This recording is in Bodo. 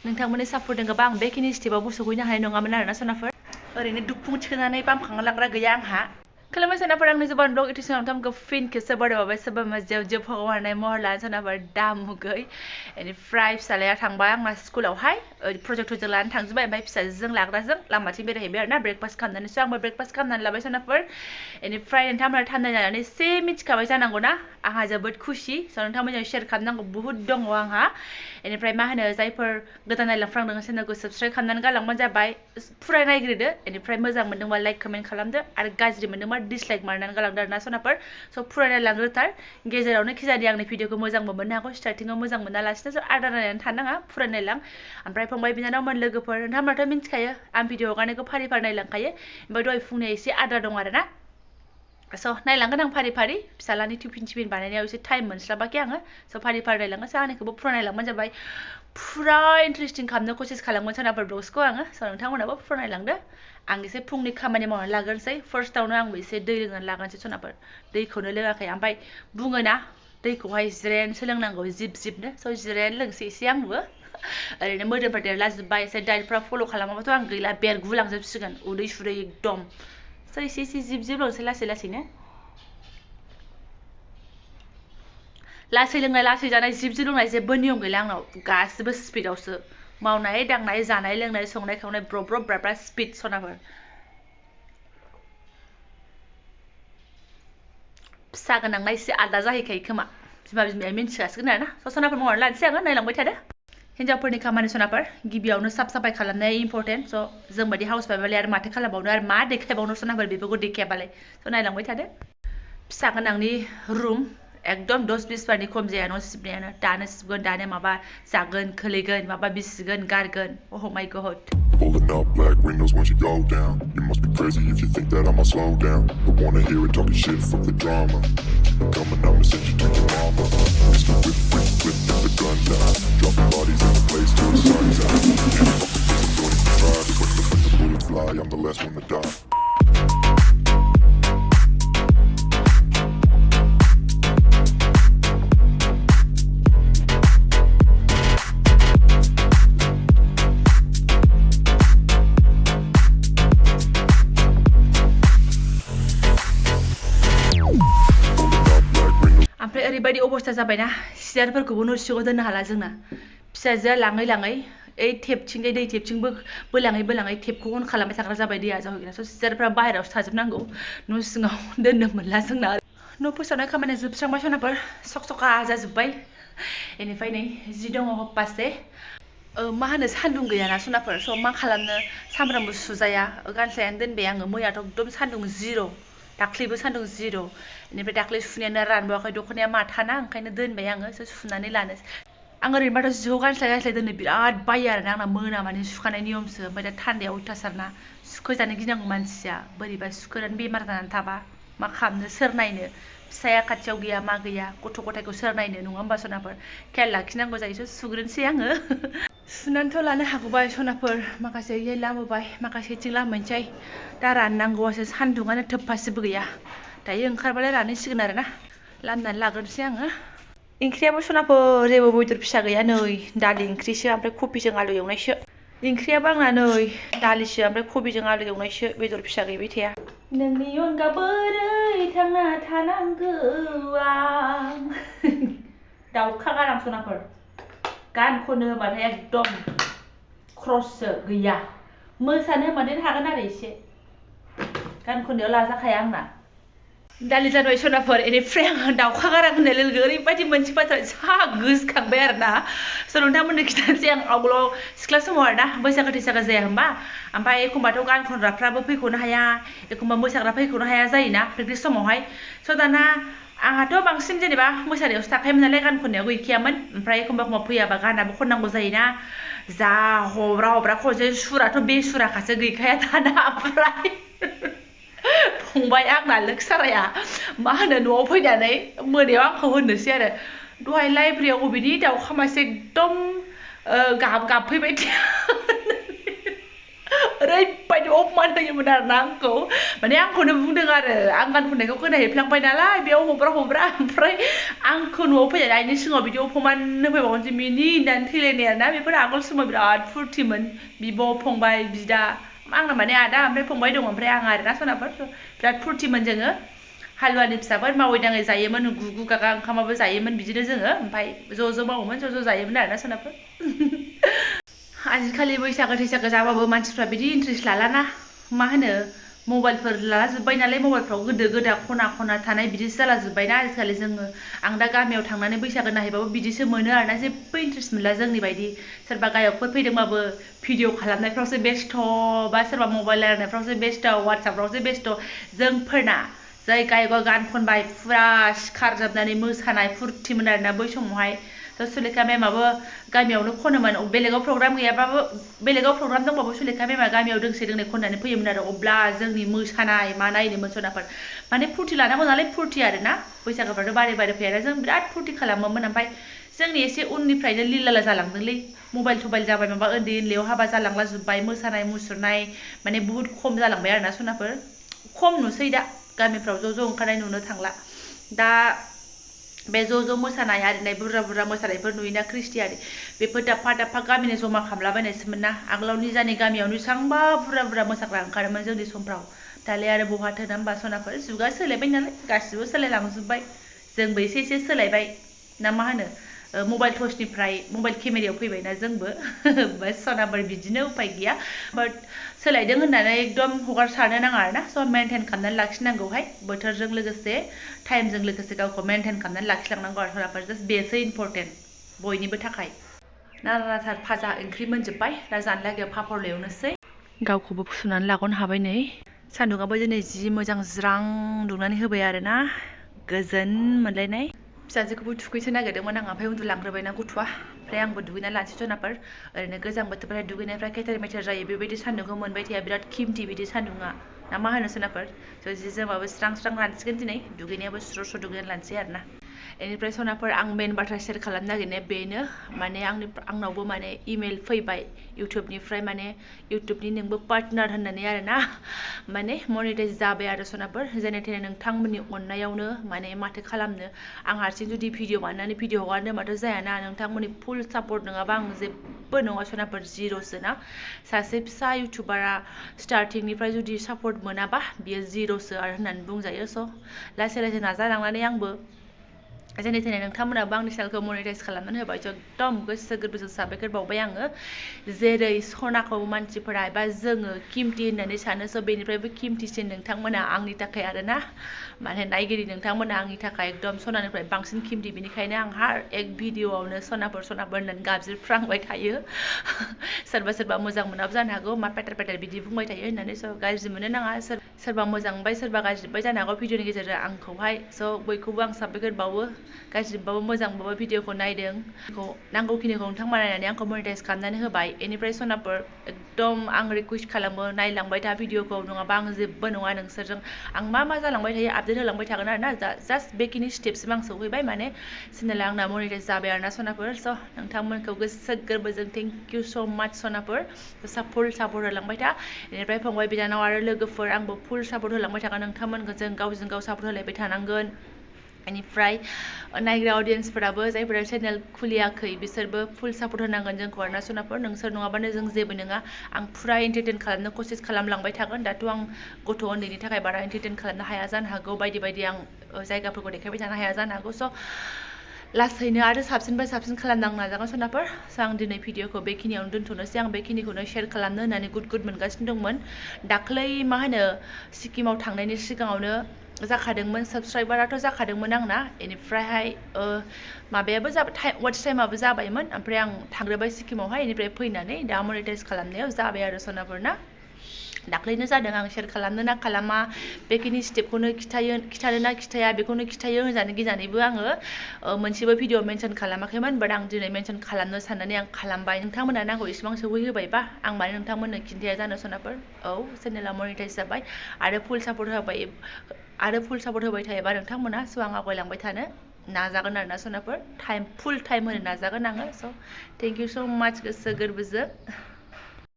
नोंथांमोननि सापर्ट दोङोबा आं बेखिनि स्टेपावबो सौहैनो हानाय नङामोन आरोना सोनाफोर ओरैनो दुखुं थिखोनानै बामखांना लाग्रा गैया आंहा खुलुमबाय सोनाफोर आंनि जोबानब्लग इउटिउब नोंथांमोनखौ फिन खेबसे बरायबावबाय सोरबा मोजां जोबहांआव हरनाय महर लानानै सोनाफोर दामुगै बेनिफ्राय फिसालाया थांबाय आंना स्कुलावहाय प्रजेक्टरजों लानानै थांजोब्बाय ओमफ्राय फिसाजोजों लाग्राजों लामाथिं बेरायहैबाय आरोना ब्रेकफास्ट खालामनानैसो आंबो ब्रेकफास्ट खालामनानै लाबाय सोनाफोर बेनिफ्राय नोंथांमोना थान्दा जानानै एसे मिथिखाबाय जानांगौ ना आंहा जोबोद खुसि स' नोंथांमोनजों शेयार खालामनांगौ बुहुद दङ आंहा बेनिफ्राय मा होनो जायफोर गोदान नायलांफ्रांदों चेनेलखौ साबस्क्राइब खालामनानै गालांबानो जाबाय फुरा नायग्रोदो बेनिफ्राय मोजां मोनदोंबा लाइक कमेन्ट खालामदो आरो गाज्रि मोनदोंबा डिसलाइक मारनानै गालांदो आरोना सोनाफोर स' फुरा नायलांग्रोथार गेजेरावनो खिजानि आंनि भिडिअखौ मोजांबो मोननो हागौ स्टार्टिङाव मोजां मोनालासिनो स' आदा नायनानै थानाङा फुरा नायलां ओमफ्राय फंबाय बिनानावमोन लोगोफोर नोंथांमोनाथ' मिन्थिखायो आं भिडिअ हगारनायखौ फारि फारि नायलांखायो ओमफ्राय दहाय फुंनि एसे आद्रा दं आरोना स' नायलांगोन आं फारि फारि फिसालानि टिफिन बानायनायाव एसे टाइम मोनस्लाबाखै आङो स' फारि फारि नायलाङो स' आंनिखौबो फुरा नायलांबानो जाबाय फुरा इन्टारेस्टिं खालामनो कसिस खालामगोन सोनाफोर ब्लग्सखौ आङो स' नोंथांमोनाबो फुरा नायलांदो आं एसे फुंनि खामानि मावनानै लाग्रोनोसै फार्स्टआवनो आंबो एसे दै लोंनानै लागोनसै सोनाफोर दैखौनो लोङाखै ओमफ्राय बुङोना दैखौहाय जिरायनानै सोलोंनांगौ जिब जिबनो स' जिरायनानै लोंसै एसे आंबो ओरैनो मोदोमफोर देरलाजोब्बाय एसे डाइटफ्रा फल' खालामाबाथ' आं गैला बेरगुलांजोबसिगोन उदै सुदै एकदम स' एसे एसे जिब जिब लोंसै लासै लासैनो लासै लोंनाय लासै जानाय जिब जिब लोंनाय जेबो नियम गैला आंनाव गासिबो स्पिडआवसो मावनाय दांनाय जानाय लोंनाय संनाय खावनाय ब्रब ब्रब ब्राब्रा स्पिड सनाफोर फिसा गोनांना एसे आलदा जाहैखायो खोमा बिमा बिमाया मिन्थिगासिगोन आरोना स' सनाफोर मावनानै लानोसै आङो नायलांबाय थादो हिन्जावफोरनि खामानि सनाफोर गिबियावनो साफ साफाय खालामनाया इम्परटेन्ट स' जों बायदि हाउस वाइफआलाय आरो माथो खालामबावनो आरो मा देखायबावनो सनाफोर बेफोरखौ देखायाबालाय स' नायलांबाय थादो फिसा गोनांनि रुम एकदम 10-20 बारनि खम जाया न' सिबनायानो दानो सिबगोन दानो माबा जागोन खोलैगोन माबा बिसिगोन गारगोन oh my god Pulling up black windows once you go down. You must be crazy if you think that I'ma slow down. Don't wanna hear it talking shit, fuck the drama. Keep it coming, I'ma send you to your mama. Mr. Whip, whip, whip, get the guns out. Dropping bodies in the place till the sun's out. Yeah, fuck the police, don't even try. Cause when the bullets fly, I'm the last one to die. ओरैबायदि अबस्था जाबायना सियारफोरखौबो न' सिङाव दोननो हाला जोंना फिसाजोआ लाङै लाङै ओइ टेपथिंजाय दै टेपथिं बोलाङै टेपखौ अन खालामबाय थाग्रा जाबाय दैया जाहैगोन स' सियारफ्रा बाहेरायावसो थाजोबनांगौ न' सिङाव दोननो मोनला जोंना न' फोसाबनाय खामानिया जोबस्रांबाय सनाफोर सका जाजोब्बाय बेनिफ्राय नै जि दङ हप्पासे मा होनो सान्दुं गैयाना सनाफोर स' मा खालामनो सामफ्रामबो सुजाया गानस्लायनानै दोनबाय आङो मैयाथ' एकदम सान्दुं जिर' दाख्लैबो सान्दुं जिर' बेनिफ्राय दाख्लै सुनायानो रानबावाखै दख'नाया माथाना ओंखायनो दोनबाय आङो सुनानै लानो आं ओरैनोबाथ' जिखौ गानस्लाय दोननो बिराद बायो आरोना आंना मोनामानि सुखानाय नियमसो ओमफ्राय दा थान्दायाव अयथासारना सुखोजानो गिनांगौ मानसिया बोरैबा सुखोनानै बेमार जानानै थाबा मा खालामनो सोर नायनो फिसाया खाथियाव गैया मा गैया गथ' गथायखौ सोर नायनो नङा होमबा सनाफोर खेल लाखिनांगौ जायोसो सुग्रोनोसै आङो सुनानैथ' लानो हागौबाय सनाफोर माखासे लामोबाय माखासेथिं लामहैनोसै दा राननांगौआसो सान्दुङानो थोबफासेबो गैया दायो ओंखारबालाय रानहैसिगोन आरोना लामनानै लाग्रोनोसै आङो ओंख्रियाबो सनाफोर जेबो बेदर फिसा गैया नै दालि ओंख्रिसो ओमफ्राय कबिजों आलु एवनायसो ओंख्रियाबो आंना नै दालिसो ओमफ्राय कबिजों आलु एवनायसो बेदर फिसा गैबाय थाया नोंनि अनगा बोरै थांना थानांगौ आं दाउखा गारां सनाफोर गान खनो होनबाथाय एकदम क्रससो गैया मोसानो होनबाथाय हागोन आरो एसे गान खननायाव लाजाखाया आंना दालि जाबाय सनाफोर बेनिफ्राय आङो दाउखा गारां होननाय लोगो ओरैबायदि मोनसे बाथ्रा जा गोसोखांबाय आरोना स' नोंथांमोननो खिन्थानोसै आं आवगोलाव सिख्ला समाव आरोना बैसागो थैसागो जाया होमबा ओमफ्राय एखमबाथ' गान खनग्राफ्राबो फैख'नो हाया एखमबा मोसाग्रा फैख'नो हाया जायोना प्रेक्टिस समावहाय स' दाना आंहाथ' बांसिन जेनेबा मोसानायावसो थाखायोमोन नालाय गान खननायाव गैखायामोन ओमफ्राय एखमबा फैयाबा गानाबो खननांगौ जायोना जा हब्रा खनसै सुराथ' बे सुराखासो गैखाया दाना ओमफ्राय फंबाय आंना लोखसाराया मा होनो न'आव फैनानै मोनायाव आंखौ होननोसै आरो दहाय लाइब्रेरियाव अबेनि दाउखा मासे एकदम गाबफैबाय ओरैबायदि अपमान होयोमोन आरोना आंखौ माने आंखौनो बुंदों आरो आं गान खननायखौ खोनाहैफ्लांबाय नालाय बेयाव हब्रा ओमफ्राय आंखौ न'आव फैनानै आइनि सिगाङाव बिदि अपमान होफैबावनोसै मिनि होननानै थैलायनाय आरोना बेफोर आगोल समाव बिराद फुर्तिमोन बिब' फंबाय बिदा आंना माने आदा ओमफ्राय फंबाय दं ओमफ्राय आं आरोना सनाफोर बिराद फुर्तिमोन जोङो हालुवानि फिसाफोर मावै दाङै जायोमोन गुगु गागा ओंखामाबो जायोमोन बिदिनो जोङो ओमफ्राय ज' मावोमोन ज' जायोमोन आरोना सनाफोर आजिखालि बैसागो थैसागो जाबाबो मानसिफ्रा बिदि इन्ट्रेस्ट लालाना मा होनो मबाइलफोर लाला जोब्बाय नालाय मबाइलफ्राव गोदो गोदा खना थानाय बिदिसो जाला जोब्बायना आजिखालि जोङो आं दा गामियाव थांनानै बैसागो नायहैबाबो बिदिसो मोनो आरोना जेबो इन्ट्रेस्ट मोनला जोंनि बायदि सोरबा गायकफोर फैदोंबाबो भिडिअ खालामनायफ्रावसो बेस्थ' बा सोरबा मबाइल रायलायनायफ्रावसो बेस्थ' वाट्सएपफ्रावसो बेस्थ' जोंफोरना जाय गायकआ गान खनबाय फुरा सिखारजोबनानै मोसानाय फुर्तिमोन आरोना बै समावहाय सुलेखा मेमाबो गामियावनो खनोमोन बेलेगाव प्रग्राम गैयाबाबो बेलेगाव प्रग्राम दंबाबो सुलेखा मेमा गामियाव दोंसे दोंनै खननानै फैयोमोन आरो अब्ला जोंनि मोसानाय मा नायनोमोन सनाफोर माने फुर्ति लानांगौ नालाय फुर्ति आरोना बैसागोफ्राथ' बारे फैयाना जों बिराद फुर्ति खालामोमोन ओमफ्राय जोंनि एसे उननिफ्रायनो लिलाला जालांदोंलै मबाइल थबाइल जाबाय माबा उन्दैयाव हाबा जालांला जोब्बाय मोसानाय मुसुरनाय माने बुहुत खम जालांबाय आरोना सनाफोर खम नुसै दा गामिफ्राव ज' ओंखारनाय नुनो थांला दा बे ज' मोसानाय आरिनाय बुरजा मोसानायफोर नुयोना क्रिस्टियानि बेफोर दाफा गामिनि जमा खालामलाबायनायसोमोन ना आगोलाव निजानि गामियावनो बेसेबांबा बुरजा मोसाग्रा ओंखारोमोन जोंनि समफ्राव दालाय आरो बहाथो ना होमबा सनाफोर जुगा सोलायबाय नालाय गासिबो सोलायलांजोब्बाय जोंबो एसे सोलायबाय ना मा होनो मबाइल टर्चनिफ्राय मबाइल केमेरायाव फैबायना जोंबो बस सनाफोर बिदिनो उपाय गैया बाट सोलायदों होननानै एकदम हगारसारनो नाङा आरोना स' मेनटेन खालामनानै लाखिनांगौहाय बोथोरजों लोगोसे टाइमजों लोगोसे गावखौ मेनटेन खालामनानै लाखिलांनांगौ आरो सनाफोर जास्ट बेसो इम्परटेन्ट बयनिबो थाखाय नानाथार फाजा ओंख्रि मोनजोब्बाय दा जानो लागैयाव पापर एवनोसै गावखौबो फुसुनानै लागनो हाबाय नै सान्दुंआबो दिनै जि मोजां ज्रां दुंनानै होबाय आरोना गोजोन मोनलायनाय फिसाजोखौबो थुखैसो नागिरदोंमोन आं ओमफ्राय उन्दुलांग्रोबायना गथ'आ ओमफ्राय आंबो दुगैना लानोसै सनाफोर ओरैनो गोजां बोथोरनिफ्राय दुगैनायफ्रा केटेर मेटेर जायो बेबायदि सान्दुंखौ मोनबाय थाया बिराद खिमथि बिदि सान्दुङा ना मा होनो सनाफोर स' जि जोमाबो स्रां लानसिगोन दिनै दुगैनायाबो स्र' दुगैनानै लानोसै आरोना बेनिफ्राय सनाफोर आं मेन बाथ्रा शेयार खालामनो नागिरनाया बेनो माने आंनावबो माने इमेल फैबाय इउटुबनिफ्राय माने इउटुबनि नोंबो पार्टनार होननानै आरोना माने मनिटाइज जाबाय आरो सनाफोर जेने थेने नोंथांमोननि अननायावनो माने माथो खालामनो आं हारसिं जुदि भिडिअ बानायनानै भिडिअ हगारनो होनबाथ' जायाना नोंथांमोननि फुल सापर्ट नङाबा आं जेबो नङा सनाफोर जिर'सो ना सासे फिसा इउटुबारा स्टार्टिंनिफ्राय जुदि सापर्ट मोनाबा बियो जिर'सो आरो होननानै बुंजायो स' लासै नाजालांनानै आंबो जेने थेने नोंथांमोनाबो आंनि चेनेलखौ मनिटाइज खालामनानै होबाय स' एकदम गोसो गोरबोजों साबायखर बावबाय आङो जेरै सनाखौ मानसिफोरा एबा जोङो किमथि होननानै सानो स' बेनिफ्रायबो किमथिसिन नोंथांमोना आंनि थाखाय आरोना माने नायगिरि नोंथांमोना आंनि थाखाय एकदम सनानिफ्राय बांसिन किमथि बेनिखायनो आं हार एक भिडिअआवनो सनाफोर होननानै गाबज्रिफ्रांबाय थायो सोरबा मोजां मोनाबो जानो हागौ मा पेटेर बिदि बुंबाय थायो होननानै स' गाज्रि मोननो नाङा सोरबा मोजां मोनबाय सोरबा गाज्रि मोनबाय जानो हागौ भिडिअनि गेजेरजों आंखौहाय स' बयखौबो आं साबायखर बावो गाज्रिबाबो मोजांबाबो भिडिअखौ नायदों नांगौखिनिखौ नोंथांमोना नायनानै आंखौ मनिटाइज खालामनानै होबाय बेनिफ्राय सनाफोर एकदम आं रिकुवेस्ट खालामो नायलांबाय था भिडिअखौ नङाबा आं जेबो नङा नोंसोरजों आं मा जालांबाय थायो आपडेट होलांबाय थागोन आरोना जास्ट बेखिनि स्टेपसिम आं सौहैबाय माने चेनेला आंना मनिटाइज जाबाय आरोना सनाफोर स' नोंथांमोनखौ गोसो गोरबोजों थेंक इउ स' माच सनाफोर फुल सापर्ट होलांबाय था बेनिफ्राय फंबाय बिनानाव आरो लोगोफोर आंबो फुल सापर्ट होलांबाय थागोन नोंथांमोनखौ जों गावजों गाव सापर्ट होलायबाय थानांगोन बेनिफ्राय नायग्रा अडियन्सफोराबो जायफोरा चेनेल खुलियाखै बिसोरबो फुल सापर्ट होनांगोन जोंखौ आरोना सनाफोर नोंसोर नङाबानो जों जेबो नङा आं फुरा एन्टारटेन खालामनो कसिस खालामलांबाय थागोन दाथ' आं गथ' उन्दैनि थाखाय बारा एन्टारटेन खालामनो हाया जानो हागौ बायदि आं जायगाफोरखौ देखायबाय थानो हाया जानो हागौ स' लासैनो आरो साबसिननिफ्राय साबसिन खालामनो नाजागोन सनाफोर स' आं दिनै भिडिअखौ बेखिनियावनो दोनथ'नोसै आं बेखिनिखौनो शेयार खालामनो होननानै गुड मोनगासिनो दंमोन दाख्लै मा होनो सिक्किमाव थांनायनि सिगाङावनो जाखादोंमोन साबस्क्राइबाराथ' जाखादोंमोन आंना बेनिफ्रायहाय माबायाबो जाबाय वाच टाइमाबो जाबायमोन ओमफ्राय आं थांग्रोबाय सिक्किमावहाय बेनिफ्राय फैनानै दा मनिटाइज खालामनायाव जाबाय आरो सनाफोर ना दाख्लैनो जादों आं शेयार खालामनो ना खालामा बेखिनि स्टेपखौनो खिथानो ना खिथाया बेखौनो खिथायो होनजानो गिनानैबो आङो मोनसेबो भिडिअ मेनसन खालामाखैमोन बाट आं दिनै मेनसन खालामनो साननानै आं खालामबाय नोंथांमोना आंखौ इसेबां सौहैहोबायबा आं माने नोंथांमोननो खिन्थाया जानो सनाफोर औ चेनेला मनिटाइज जाबाय आरो फुल सापर्ट होबाय थायोबा नोंथांमोना स' आं आवगायलांबाय थानो नाजागोन आरोना सनाफोर फुल टाइम होनो नाजागोन आङो स' थेंक इउ स' माच गोसो गोरबोजों